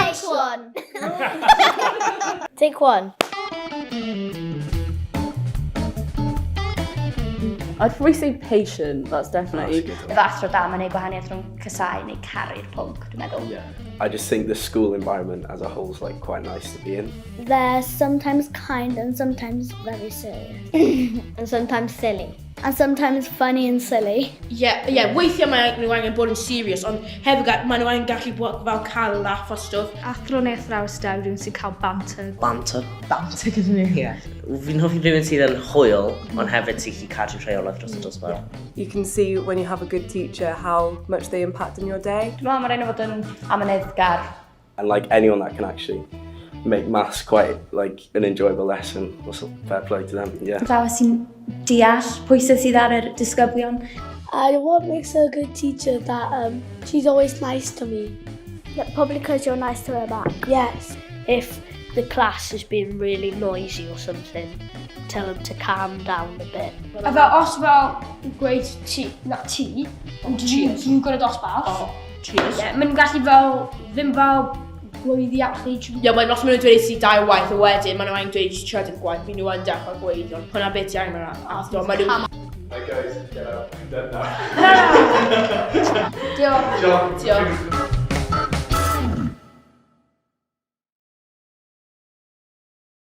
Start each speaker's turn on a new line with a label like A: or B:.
A: Take one. Take one.
B: I'd probably say patient, that's definitely...
C: That's good.
D: Efo athro da, mae'n neud gwahaniaeth rhwng casáu neu caru'r pwnc, dwi'n meddwl.
C: Yeah. I just think the school environment as a whole is like quite nice to be in.
A: They're sometimes kind and sometimes very serious. And sometimes silly. And sometimes funny and silly.
E: Ie, weithiau mae nhw angen bod yn serious, ond hefyd maen nhw angen gallu bod fel cael laugh o stwff.
F: Athro neu athrawes da yw rhywun sy'n cael banter.
G: Banter.
H: Banter gyda nhw.
G: Ie. Fi'n hoffi rhywun sydd yn hwyl, ond hefyd sy'n gallu cadw rheolaeth dros y dosbarth.
I: You can see when you have a good teacher how much they impact on your day.
D: Dwi'n meddwl mae'n rhaid i fod yn amyneddgar.
C: And like anyone that can actually make maths quite like an enjoyable lesson, also fair play to them, yeah.
D: Athrawes sy'n deall pwysau sydd ar yr disgyblion.
J: And what makes her a good teacher that she's always nice to me.
A: Yeah, probably because you're nice to her back.
J: Yes. If the class has been really noisy or something, tell them to calm down a bit.
K: A fel, os fel gweud ti, na ti, ond
E: Cheers.
K: dwi'n gwrdd dosbarth.
E: Oh, cheers.
K: Yeah, maen nhw'n gallu fel, ddim fel gweiddi at chi.
E: Ie, mae'n os maen nhw'n dweud ti dau waith a wedyn, maen nhw angen dweud ti trydydd gwaith, maen nhw yn dechrau gweud, ond hwnna beth ti angen mewn athro. Maen nhw.
L: Right guys, get out. I'm done now.
K: Diolch.
L: Diolch.
E: Diolch.